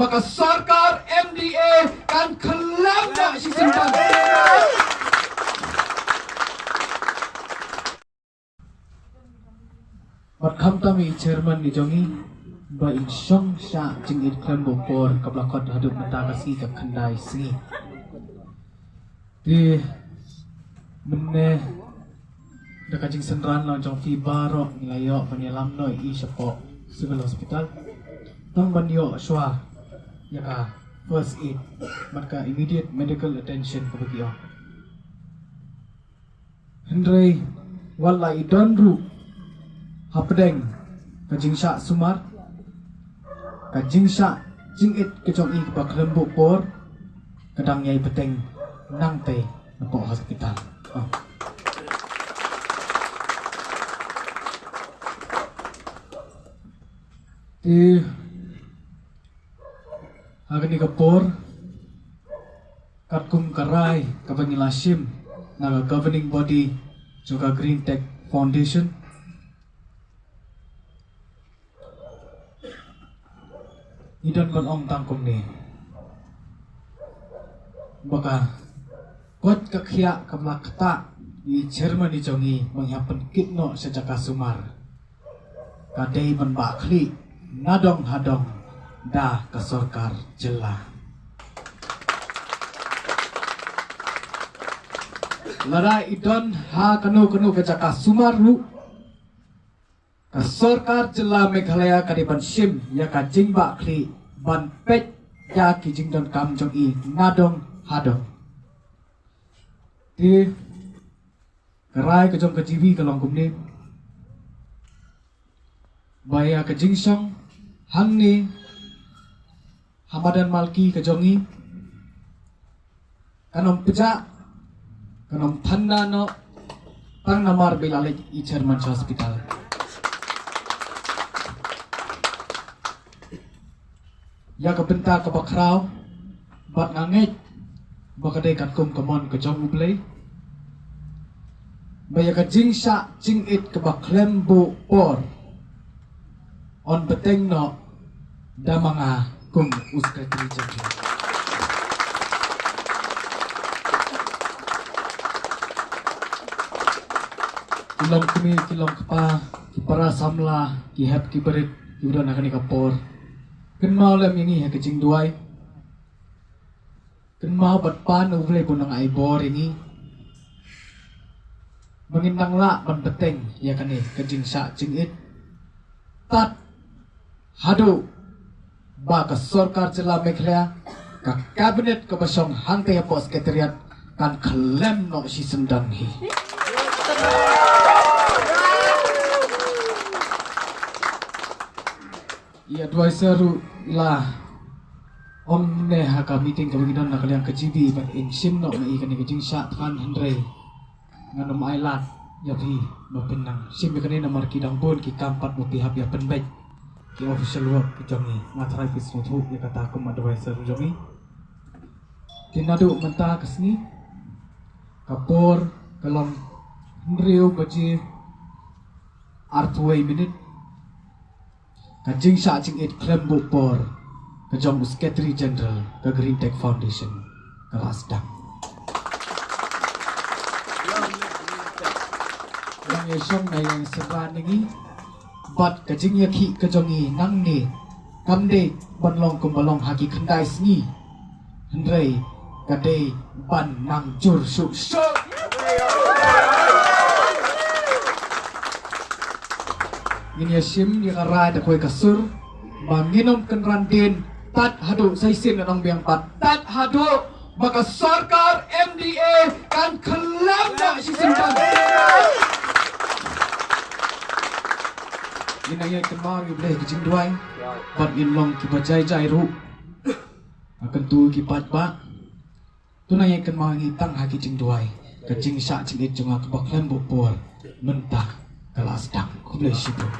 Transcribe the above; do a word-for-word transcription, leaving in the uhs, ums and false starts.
Ba ka sorkar M D A kan khlem noh shisien. Bad khamtam i chairman i jong ngi ba in shong shah jingit khlem buh por, kaba la khot haduh mynta ka sngi ka khyndai sngi. Te mynne da ka jingsynran lang jong phi baroh ngi la ïoh ban ïalam noh ïa i shapoh Civil Hospital. Tang ban ïoh shuwa ïa ka first aid bad ka immediate medical attention kaba ki ong. Hynrei wat la i don ruh hapdeng ka jingshah sumar, ka jingshah jingit ka jong i kaba khlem buh por ka dang ïai bteng nangtei napoh hospital. Oh. Te ha kane ka por, katkum ka rai kaba ngi la shim na ka governing body jong ka Green Tech Foundation, ngi don ban ong tang kumne ba ka koit ka khiah kaba la ktah i chairman i jong ngi ba ngi hap pynkit noh sha jaka sumar ka dei ban bah khlieh nadong hadong da ka sorkar jylla. Lada i don ha kano kano ka jaka sumar ruh, ka sorkar jylla Meghalaya ka dei ban shim ïa ka jingbah khlieh ban peit ïa ki jingdonkam jong i nadong hadong. Te ka rai ka jong ka G B ka long kumne ba ïa ka jingshong hangne ha madan Malki ka jong ngi kan ym pjah, kan ym than noh tang namar ba i la leit i chairman sha hospital. Ïa ka bynta kaba khraw bad nga ngeit ba ka dei katkum ka mon ka jong U Blei ba ïa ka jingshah jingit kaba khlem buh por yn bteng noh da ma nga kum u Secretary General. Ki long kmie, ki long kpa, ki para samla, ki hep ki barit kiba don ha kane ka por, kynmaw lem ïa ngi ha ka jingduwai. Kynmaw bad pan U Blei ba un nang ai bor ïa ngi ba ngin nang lah ban bteng ïa kane ka jingshah jingit tad haduh ba ka sorkar jylla Meghalaya, ka cabinet kaba shong hangtei hapoh secretariat kan khlem noh shisyndon hi. I advisor ruh i la ong ne ha ka meeting kaba ngi don na ka liang ka G B ba in shim noh na i kane ka jingshah thngan, hynrei ngan ym ailad ïa phi ba phin nang shim ïa kane namar ki dang bun ki kam pat ba phi hap ïa pynbeit ki official work ki jong ngi. Nga tharai phi sngewthuh ïa kata kum advisor jong ngi. Te naduh mynta ka sngi ka por ka long hynriew baje arphew wei minit. Ka jingshah jingit khlem buh por ka jong u Secretary General ka Green Tech Foundation ka la sdang. Nang ïa shong na ïa sdang ngi bad ka jingïakhih ka jong ngi nangne kam dei ban long kumba long ha ki khyndai sngi. Hynrei ka dei ban nang jur shuh shuh. Ngin ïa shim ïa ka rai da kawei ka sur ba ngin ym kynran dien tad haduh sa shisien, ngan ong biang pat, tad haduh ba ka sorkar M D A kan khlem noh shisien. Ngin nang ïa kynmaw ïa U Blei ha ki jingduwai bad ngin long kiba jai jai ruh. Nga kyntu ki paidbah, to nang ïa kynmaw ngi tang ha ki jingduwai. Ka jingshah jingit jong nga kaba khlem buh por mynta ka la sdang. Khublei shibun.